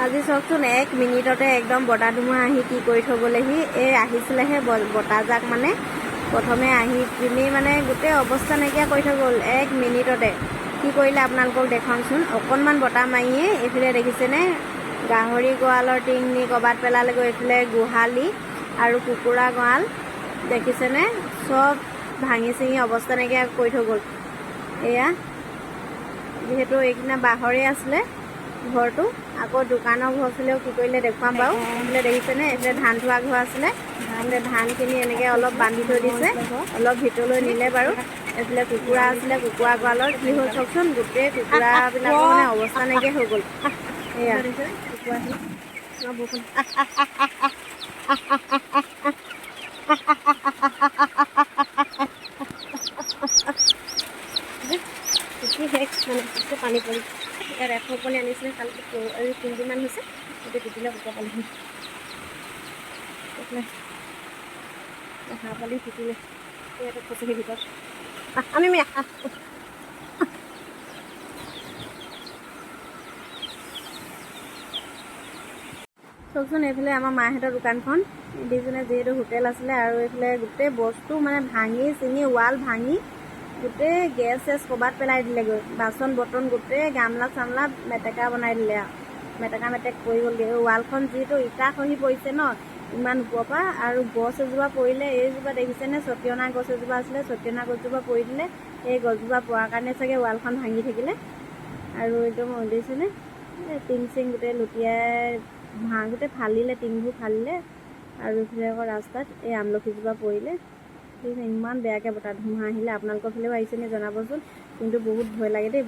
আজি চাওকচোন, এক মিনিটতে একদম বতাহ ধুমুহা আহি কি কৰি থৈ গ'লেহি। এই আহিছিলেহে বতাহজাক, মানে প্ৰথমে আহি পিনি মানে গোটেই অৱস্থা নাইকিয়া কৰি থৈ গ'ল এক মিনিটতে। কি কৰিলে আপোনালোকক দেখুৱাওঁচোন। অকণমান বতাহ মাৰিয়ে এইফালে দেখিছেনে, গাহৰি গঁৰালৰ টিং নি ক'ৰবাত পেলালেগৈ। এইফালে গোহালি আৰু কুকুৰা গঁৰাল দেখিছেনে, চব ভাঙি চিঙি অৱস্থা নাইকিয়া কৰি থৈ গ'ল। এয়া যিহেতু এইদিনা বাঁহৰে আছিলে ঘৰটো। আকৌ দোকানৰ ঘৰ ফালেও কি কৰিলে দেখুৱাম বাৰু। এইফালে দেখিছেনে, এইফালে ধান থোৱা ঘৰ আছিলে। এইফালে ধানখিনি এনেকৈ অলপ বান্ধি থৈ দিছে, অলপ ভিতৰলৈ নিলে বাৰু। এইফালে কুকুৰা আছিলে, কুকুৰা গঁৰালৰ কি হ'ল চাওকচোন। গোটেই কুকুৰাবিলাকৰ মানে অৱস্থা নাইকিয়া হৈ গ'ল। এয়া কুকুৰাখিনি বৰষুণ। শেষ মানে গোটেই পানী পৰি। ইয়াত 100 পোৱালি আনিছিলে কালি, আজি 3 দিনমান হৈছে। গোটেই তিতিলে কুকুৰা পোৱালিখিনি। হাঁহ পোৱালি তিতিলে, ইয়াতে থৈছেহি ভিতৰত। আমি আহ। চাওকচোন, এইফালে আমাৰ মাহঁতৰ দোকানখন দেখিছেনে, যিহেতু হোটেল আছিলে। আৰু এইফালে গোটেই বস্তু মানে ভাঙি চিঙি, ৱাল ভাঙি গোটেই গেছ চেছ ক'ৰবাত পেলাই দিলেগৈ। বাচন বৰ্তন গোটেই গামলা চামলা মেটেকা বনাই দিলে আৰু মেটেকা মেটেক পৰি গ'লগৈ। ৱালখন যিহেতু ইটা খহি পৰিছে ন ইমান ওপৰৰ পৰা, আৰু গছ এজোপা পৰিলে। এইজোপা দেখিছেনে, ছটিয়না গছ এজোপা আছিলে, ছটিয়না গছজোপা পৰি দিলে। এই গছজোপা পৰাৰ কাৰণে চাগে ৱালখন ভাঙি থাকিলে। আৰু একদম দেখিছেনে, এই টিং চিং গোটেই লুটিয়াই গোটেই ফালিলে, টিংবোৰ ফালিলে। আৰু এইফালে আকৌ ৰাস্তাত এই আমলখিজোপা পৰিলে। ঠিক আছে, ইমান বেয়াকৈ বতাহ ধুমুহা আহিলে। আপোনালোকৰ ফালেও আহিছেনে জনাবচোন। কিন্তু বহুত ভয় লাগে দেই।